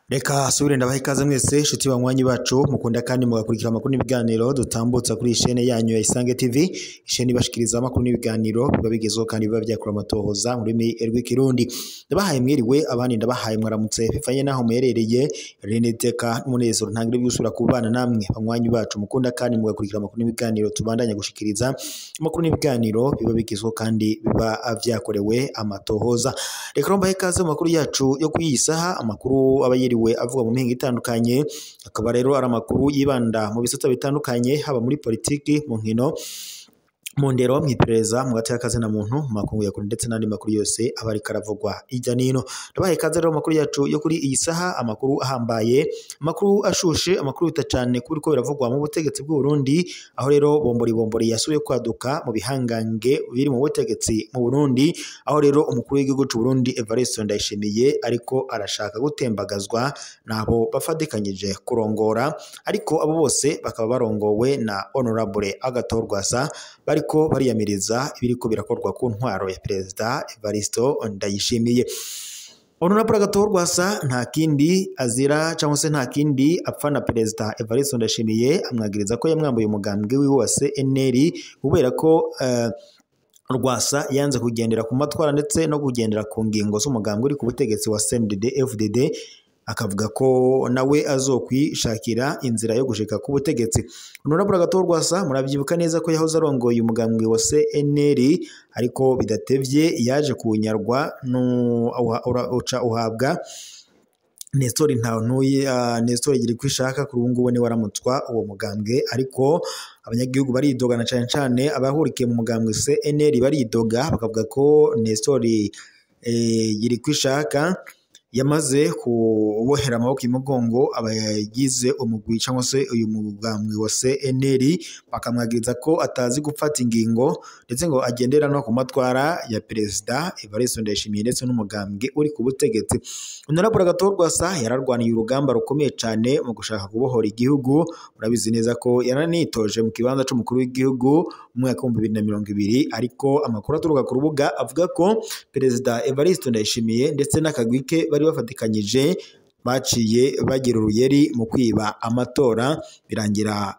Reka subire ndabaha ikaze mwese nshuti banywanyi bacu mukunda kandi mugakurikira amakuru n'ibiganiro dutambutsa kuri ishene yanyu ya Isange TV, ishene ibashikiriza amakuru n'ibiganiro biba bigezweho kandi biba vyakura amatohoza mu rurimi rw'ikirundi. Ndabahaye mwiriwe, abandi ndabahaye mwaramutse bivanye naho muherereye. Rene iteka n'umunezero ntangire gusubira kubana namwe banywanyi bacu mukunda kandi mugakurikira amakuru n'ibiganiro tubandanya gushikiriza amakuru n'ibiganiro biba bigezweho kandi biba vyakorewe amatohoza. Reka mbahe ikaze mu makuru yacu yo kuri iyi saha, amakuru aba yiriwe avuga mu mihingo itandukanye, akaba rero ari amakuru yibanda mu bisata bitandukanye, haba muri politiki, mu nkino, mu ndero, mw'iperereza, mu gateka kazina muntu, mu makungu ya kure ndetse n'andi makuru yose aba ariko aravugwa hirya n'ino. Ndabahaye ikaze rero mu makuru yacu yo kuri iyi saha, amakuru ahambaye, amakuru ashushe, amakuru yita cane kuri ko biravugwa mu butegetsi bw'u Burundi, aho rero bombori bombori yasubiye kwaduka mu bihangange biri mu butegetsi mu Burundi, aho rero umukuru w'igihugu c'u Burundi Evariste Ndayishimiye ariko arashaka gutembagazwa n'abo bafatikanyije kurongora, ariko abo bose bakaba barongowe na Honorable Agathon Rwasa, bariko bariyamiriza ibiriko birakorwa ku ntwaro ya Perezida Evariste Ndayishimiye. Honorable Agathon Rwasa nta kindi azira cyangwa se nta kindi apfa na Perezida Evariste Ndayishimiye, amwagiriza ko yamwambuye umugambwe wiwe wa CNL kubera ko Rwasa yanze kugendera ku matwara ndetse no kugendera ku ngingo z'umugambwe uri ku butegetsi wa CNDD FDD, akavuga ko nawe azokwishakira inzira yo gushika ku butegetsi. Honorable Agathon Rwasa murabyibuka neza ko yahoze arongoye umugambwe wa CNL, ariko bidatevye yaje kunyarwa uca uhabwa Nestor Ntantuye, Nestor Girkwishaka kuri ubu ngubu niwe waramutswa uwo mugambwe, ariko abanyagihugu baridogana cane cane abahurikiye mu mugambwe CNL baridoga bakavuga ko Nestor Girkwishaka yamaze kubohera amaboko imugongo abagize umugwi cyangwa se uyu mugambwe wa CNL, bakamwagiriza ko atazi gufata ingingo ndetse ngo agendera no ku matwara ya Perezida Evariste Ndayishimiye ndetse n'umugambwe uri ku butegetsi. Honorable Agathon Rwasa yararwaniye urugamba rukomeye cyane mu gushaka kubohora igihugu, murabizi neza ko yaranitoje mu kibanza c'umukuru w'igihugu mu mwaka wa 2020, ariko amakuru aturuka ku rubuga avuga ko Perezida Evariste Ndayishimiye ndetse n'akagwi ke bari bafatikanyije baciye bagira uruyeri mu kwiba amatora, birangira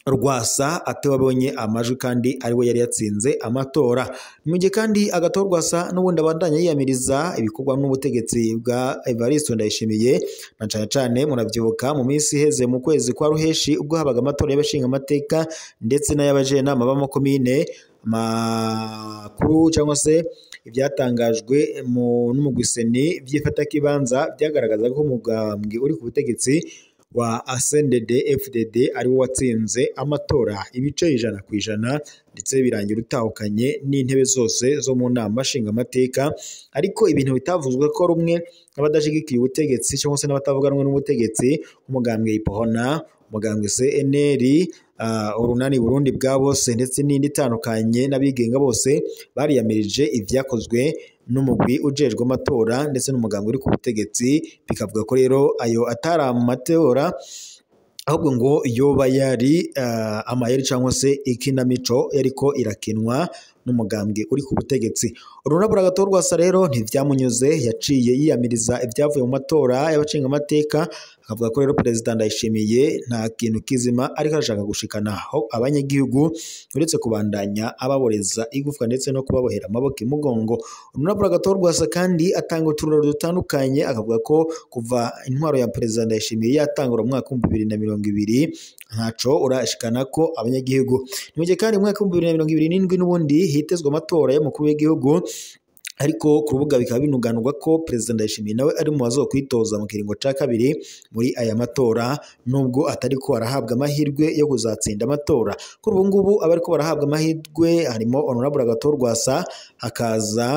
Rwasa atewabonye amajwi kandi ariwe yari yatsinze amatora. Mu gihe kandi Agathon Rwasa n'ubundi abandanya yiyamiriza ibikorwa n'ubutegetsi bwa Evariste Ndayishimiye, na cane cane muravyibuka mu minsi iheze mu kwezi kwa Ruheshi ubwo habaga amatora y'abashingamateka ndetse n'ay'abajenama b'amakomine, amakuru cyangwa se ibyatangajwe n'umugwi CENI vy'ifatakibanza byagaragaza ko umugambwe uri ku butegetsi wa CNDD FDD ariwo watsinze amatora ibice 100%, ndetse birangira utahukanye n'intebe zose zo mu nama nshingamateka, ariko ibintu bitavuzwe ko rumwe n'abadashigikiye ubutegetsi cyangwa se n'abatavuga rumwe n'ubutegetsi, umugambwe Ipohona, umugambwe CNL, urunani Burundi bwa bose ndetse n'indi itandukanye n'abigenga bose bariyamirije ivyakozwe n'umugwi ujejwe amatora ndetse n'umugambwe uri ku butegetsi, bikavuga ko rero ayo atari amatora ahubwo ngo yoba yari amayeri cyangwa se ikinamico yariko irakinwa n'umugambwe uri ku butegetsi. Honorable Agathon Rwasa rero ntivyamunyuze, yaciye yiyamiriza ibyavuye mu matora y'abashingamateka, akavuga ko rero Perezida Ndayishimiye nta kintu kizima ariko arashaka gushikana aho abanyagihugu uretse kubandanya ababoreza igufwa ndetse no kubabohera amaboko imugongo. Honorable Agathon Rwasa kandi atanga uturorero dutandukanye, akavuga ko kuva intwaro ya Perezida Ndayishimiye yatangura mu mwaka wa 2020 ntaco urashikana ko abanyagihugu. Ni mu gihe kandi mu mwaka wa 2027 n'ubundi hitezwe amatora y'umukuru w'igihugu, ariko ku rubuga bikaba binuganurwa ko Perezida Ndayishimiye nawe ari mu bazokwitoza mu kiringo ca kabiri muri aya matora, nubwo atari ko arahabwa amahirwe yo kuzatsinda amatora. Kuri ubu ngubu abariko barahabwa amahirwe harimo Honorable Agathon Rwasa, hakaza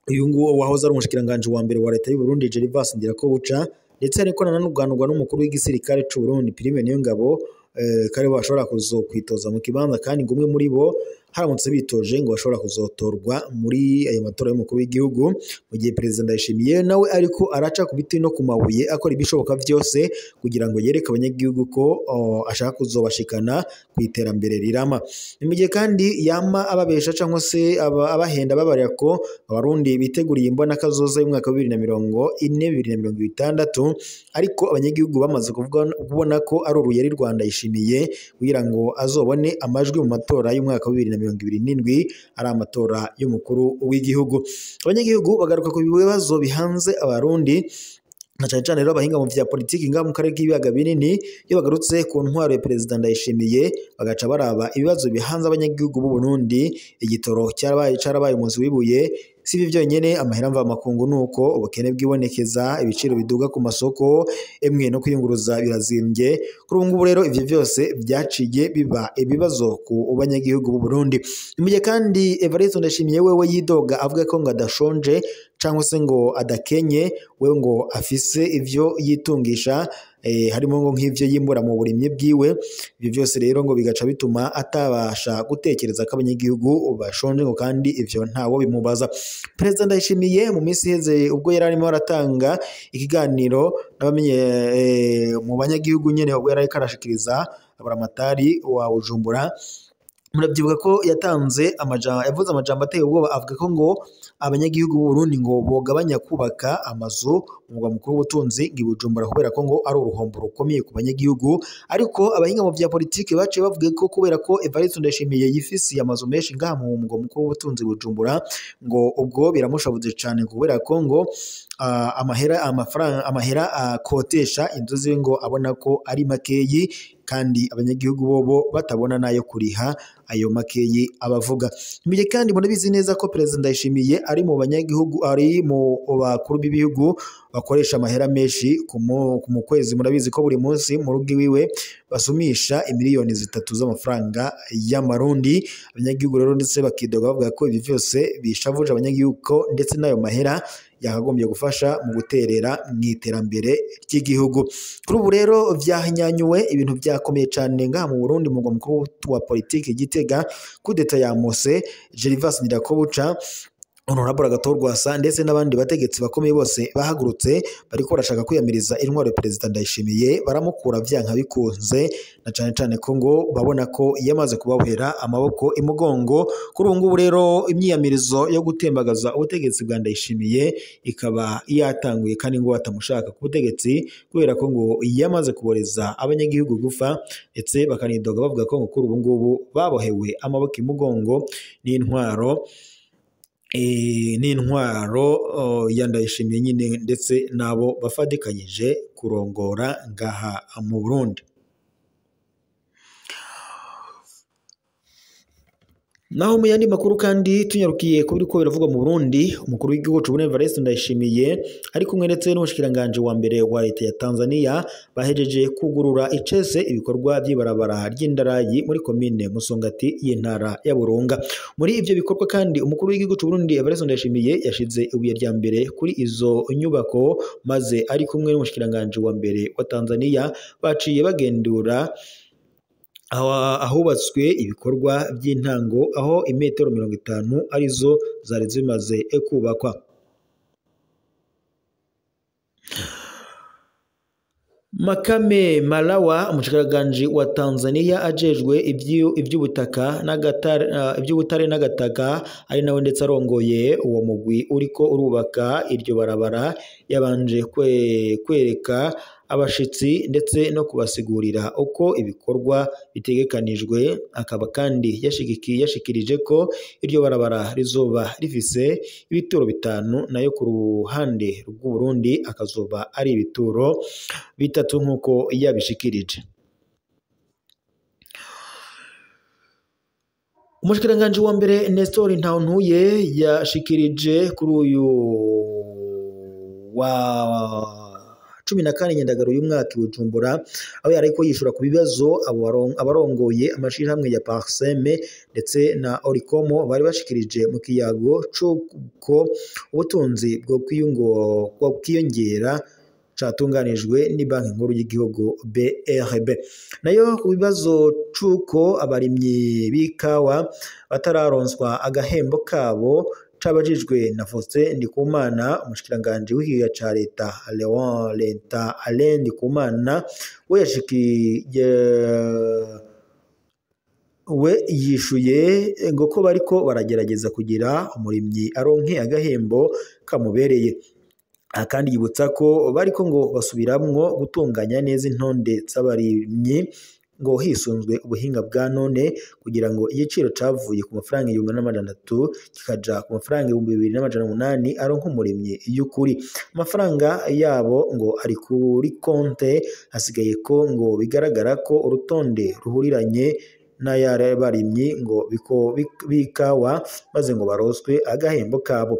uyu nguwo wahoze ari umushikiranganji wa mbere wa leta y'u Burundi Gervais Ndirakobuca, ndetse ariko nananuganurwa n'umukuru w'igisirikare c'u Burundi Prime Niyongabo, kare bashobora kuzokwitoza mu kibanza, kandi ngo umwe muri bo haramutse bitoje ngo bashobora kuzotorwa muri ayo matora y'umukuru w'igihugu, mu gihe Perezida Ndayishimiye nawe ariko araca ku biti no ku mabuye akora ibishoboka byose kugira ngo yereke abanyagihugu ko ashaka kuzobashikana ku iterambere rirama. Ni mu gihe kandi yama ababesha cyangwa se abahenda babarira ko Abarundi biteguriye imbona kazoza y'umwaka wa 2040 2060, ariko abanyagihugu bamaze kubona ko ari uruyeri rwa Ndayishimiye kugira ngo azobone amajwi mu matora y'umwaka wa 2027 ari amatora y'umukuru w'igihugu. Abanyagihugu bagaruka ku bibazo bihanze Abarundi na cyane cyane rero abahinga mu vya politiki ngaha mu karere k'ibiyaga binini, iyo bagarutse ku ntwaro ya Perezida Ndayishimiye bagaca baraba ibibazo bihanze abanyagihugu b'u Burundi. Igitoro cyarabaye umunsi wibuye. Si ibi byonyine, amahera mvamakungu nuko ubukene bwibonekeza, ibiciro biduga ku masoko, emwe no kwiyunguruza birazimbye. Kuri ubu ngubu rero ivyo byose byaciye biba ibibazo ku banyagihugu b'u Burundi. Mu gihe kandi Evariste Ndayishimiye wewe yidoga avuga ko ngo adashonje cyangwa se ngo adakenye, we ngo afise ivyo yitungisha, harimo ngo nk'ivyo yimbura mu burimyi bwiwe. Ibyo byose rero ngo bigaca bituma atabasha gutekereza ko abanyagihugu bashonje, ngo kandi ivyo ntawo bimubaza. Perezida Ndayishimiye mu minsi iheze ubwo yari arimo aratanga ikiganiro n'abamenye mu banyagihugu nyene, ubwo yari ariko arashikiriza Buramatari wa Bujumbura, murabyibuka ko yatanze yavuze amajambo ateye ubwoba, avuga ko ngo abanyagihugu b'u Burundi ngo bogabanya kubaka amazu mu murwa mukuru w'ubutunzi ngo i Bujumbura, kubera ko ngo ari uruhombo rukomeye ku banyagihugu. Ariko abahinga mu vya politiki baciye bavuga ko kubera ko Evariste Ndayishimiye yifisiye amazu menshi ngaha mu murwa mukuru w'ubutunzi Bujumbura, ngo ubwo biramushabuze cane, kubera ko ngo amahera akotesha inzu ziwe ngo abona ko ari makeyi, kandi abanyagihugu bobo batabona nayo kuriha ayo makeyi abavuga. Mu gihe kandi murabizi neza ko Perezida Ndayishimiye ari mu banyagihugu, ari mu bakuru b'ibihugu bakoresha amahera menshi ku kwezi. Murabizi ko buri munsi mu rugo iwiwe basumisha imiliyoni 3 z'amafaranga y'amarundi. Abanyagihugu rero ndetse bakidoga bavuga ko ibi byose bishavuje abanyagihugu, ko ndetse n'ayo mahera yakagombye gufasha mu guterera mu iterambere ry'igihugu. Kuri ubu rero vyahanyanyuwe, ibintu byakomeye cyane ngaha mu Burundi, mu murwa mukuru wa politiki Gitega. Kudeta ya Mose Gervas Ndirakobuca, Honorable Agathon Rwasa ndetse n'abandi bategetsi bakomeye bose bahagurutse bariko barashaka kwiyamiriza intwaro ya Perezida Ndayishimiye, baramukura vyanka bikunze, na cane cane ko ngo babona ko yamaze kubabohera amaboko imugongo. Kuri ubu ngubu rero imyiyamirizo yo gutembagaza ubutegetsi bwa Ndayishimiye ikaba yatanguye, kandi ngo batamushaka ku butegetsi kubera ko ngo yamaze kuboreza abanyagihugu gufa, ndetse bakanidoga bavuga ko ngo kuri ubu ngubu babohewe amaboko imugongo n'intwaro ya Ndayishimiye nyine, ndetse nabo bafadikanyije kurongora ngaha mu Burundi. Naho mu yandi makuru kandi tunyarukiye ku biriko biravugwa mu Burundi, umukuru w'igihugu c'u Burundi Evariste Ndayishimiye ari kumwe ndetse n'umushikiranganje wa mbere wa leta ya Tanzania bahejeje kugurura icese ibikorwa by'ibarabara ry'indarayi muri komine Musongati y'intara ya Burunga. Muri ivyo bikorwa kandi umukuru w'igihugu c'u Burundi Evariste Ndayishimiye yashize ibuye rya mbere kuri izo nyubako, maze ari kumwe n'umushikiranganje wa mbere wa Tanzania baciye bagendura ahubatswe ibikorwa by'intango, aho imetero 50 arizo zari zimaze kubakwa. Makame Malawa, umushikiranganje wa Tanzania ajejwe iby'ubutaka iby'ubutare n'agataka, ari nawe ndetse arongoye uwo mugwi uriko urubaka iryo barabara, yabanje kwereka abashitsi ndetse no kubasigurira uko ibikorwa bitegekanijwe. Akaba kandi yashikirije ko iryo barabara rizoba rifise ibituro 5, nayo ku ruhande rw'u Burundi akazoba ari ibituro 3 nkuko yabishikirije. Umushikiranganje wa mbere Nestor Ntawontuye yashikirije kuri uyu wa 14 Nyandagaro y'umwaka i Bujumbura, aho yariko yishura ku bibazo abarongoye amashirahamwe ya Parseme ndetse na Orikomo bari bashikirije mu kiyago c'uko ubutunzi bwo kwiyongera catunganijwe ni Banki Nkuru y'igihugu BRB. Nayo ku bibazo c'uko abarimyi b'ikawa batararonswa agahembo kabo cabajijwe na Faustin Ndikumana, umushikiranganje w'ikigega ca leta Leon Leta Alain Ndikumana, we yishuye ngo ko bariko baragerageza kugira umurimyi aronke agahembo kamubereye. Kandi yibutsa ko bariko ngo basubiramwo gutunganya neza intonde z'abarimyi ngo hisunzwe ubuhinga bwa none kugira ngo igiciro cavuye ku mafaranga 1300 kikaja ku mafaranga 2800 aronka umurimyi y'ukuri. Amafaranga yabo ngo ari kuri konte, hasigaye ko ngo bigaragara ko urutonde ruhuriranye n'ay'abarimyi ngo bikawa maze ngo baroswe agahembo kabo.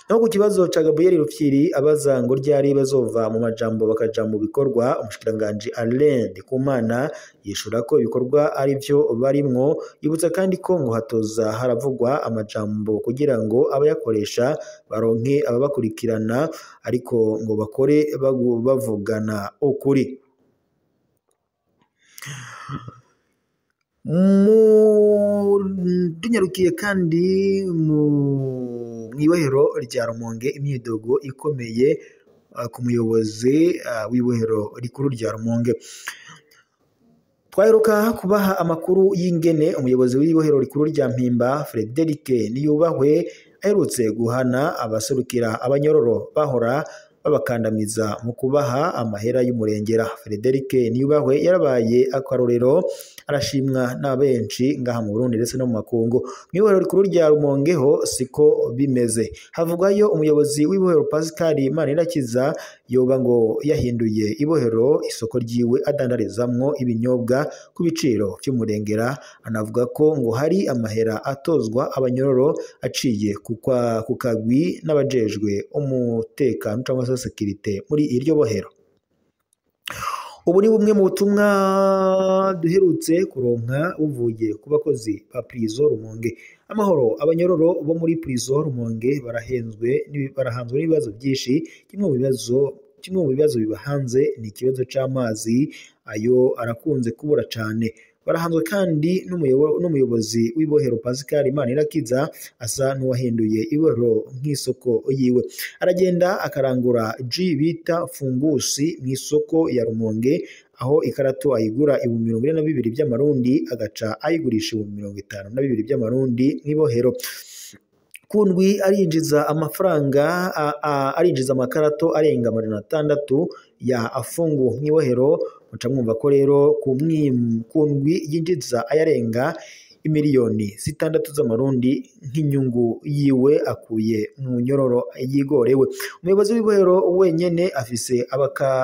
Naho ku kibazo ca Gabriel Rufyiri abaza ngo ryari bazova mu majambo bakaja mu bikorwa, umushikiranganje Alain Ndikumana yishura ko ibikorwa ari vyo barimwo, yibutsa kandi ko ngo hatoza haravugwa amajambo kugira ngo abayakoresha baronke ababakurikirana, ariko ngo bakore bavugana ukuri. Tunyarukiye kandi mu ibohero rya Rumonge, imyidogo ikomeye ku muyobozi w'ibohero rikuru rya Rumonge. Twaheruka kubaha amakuru y'ingene umuyobozi w'ibohero rikuru rya Mpimba Frederic Niyubahwe aherutse guhana abaserukira abanyororo bahora babakandamiza mu kubaha amahera y'umurengera. Frederic Niyubahwe yarabaye akarorero, arashimwa na benshi ngaha mu Burundi ndetse no mu makungu. Mw'ibohero rikuru rya Rumonge ho siko bimeze, havugwayo umuyobozi w'ibohero Pascal Manirakiza yoba ngo yahinduye ibohero isoko ryiwe adandarizamwo ibinyobwa ku biciro vy'umurengera. Anavuga ko ngo hari amahera atozwa abanyororo aciye ku kagwi n'abajejwe umutekano cyangwa se sekirite muri iryo bohero. Ubu ni bumwe mu butumwa duherutse kuronka buvuye ku bakozi ba Prison Rumonge. Amahoro, abanyororo bo muri Prison Rumonge barahanzwe n'ibibazo byinshi. Kimwe mu bibazo bibahanze ni ikibazo c'amazi, ayo arakunze kubura cane. Barahanzwe kandi n'umuyobozi w'ibohero Pascal Manirakiza asa n'uwahinduye ibohero nk'isoko yiwe. Aragenda akarangura G bita fungusi mu isoko ya Rumonge, aho ikarato ayigura 42,000 by'amarundi agaca ayigurisha 52,000 by'amarundi mw'ibohero. Kundwi arinjiza amafaranga arinjiza amakarato arenga 600 ya afungu mw'ibohero. Muca mwumva ko rero kundwi yinjiza ayarenga imiliyoni 6 z'amarundi nk'inyungu yiwe akuye mu nyororo yigorewe. Umuyobozi w'ibohero wenyene afise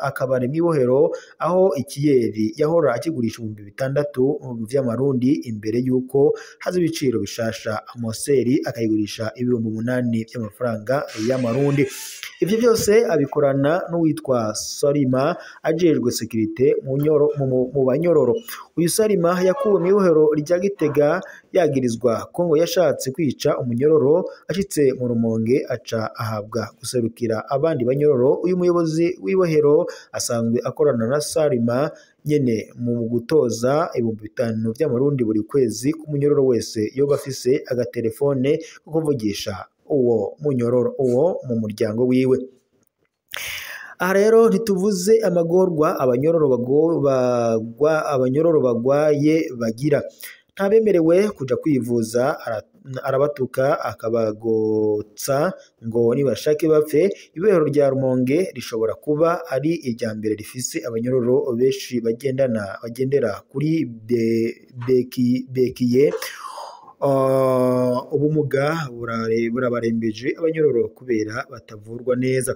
akabare mw'ibohero, aho ikiyeri yahora akigurisha 6,000 vy'amarundi imbere yuko haza ibiciro bishasha, amoseri akayigurisha 8,000 by'amafaranga y'amarundi. Ivyo byose abikorana n'uwitwa Salima ajejwe sekirite mu banyororo. Uyu Salima yakuwe mw'ibohero rya Gitega yagirizwa ko ngo yashatse kwica umunyororo, ashitse mu Rumonge aca ahabwa guserukira abandi banyororo. Uyu muyobozi w'ibohero asanzwe akorana na Salima nyene mu gutoza 5,000 by'amarundi buri kwezi ku munyororo wese yoba afise agatelefone ko kuvugisha uwo munyororo uwo mu muryango wiwe. Aha rero ntituvuze amagorwa abanyororo bagwaye bagira. Ntabemerewe kuja kwivuza, arabatuka akabagotsa ngo nibashake bapfe. Ibohero rya Rumonge rishobora kuba ari irya mbere rifise abanyororo benshi bagendera kuri bekiye. Ubumuga burabarembeje abanyororo kubera batavurwa neza.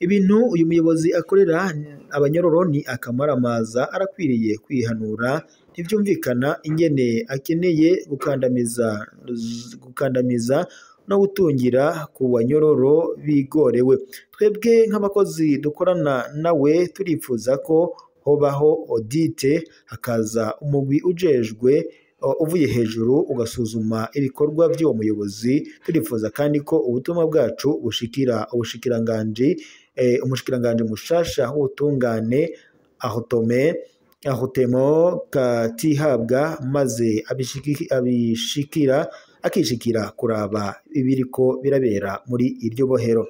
Ibintu uyu muyobozi akorera abanyororo ni akamaramaza, arakwiriye kwihanura. Ntibyumvikana ingene akeneye gukandamiza no gutungira ku banyororo bigorewe. Twebwe nk'abakozi dukorana nawe turifuza ko hobaho audite, hakaza umugwi ujejwe uvuye hejuru ugasuzuma ibikorwa by'uwo muyobozi. Turifuza kandi ko ubutumwa bwacu bushikira ubushikiranganji Umushikiranganje mushasha w'ubutungane Ahotome Ahotemo Katihabwa, maze abishikira akishikira kuraba ibiriko birabera muri iryo bohero.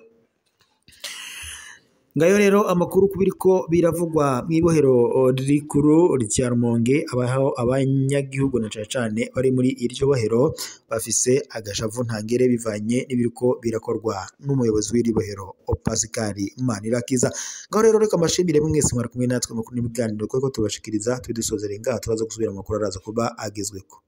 Ngayo rero amakuru kubiriko biravugwa mw'ibohero rikuru rya Rumonge, abaho abanyagihugu na cane cane bari muri iryo bohero bafise agashavu ntangere bivanye n'ibiriko birakorwa n'umuyobozi w'iri bohero Pascal Manirakiza. Ngaho rero reka amashimire mwese mwari kumwe natwe amakuru n'ibiganiro kuko tubashikiriza, tubidusozere ngaha, tubaza gusubira amakuru araza kuba agezweko.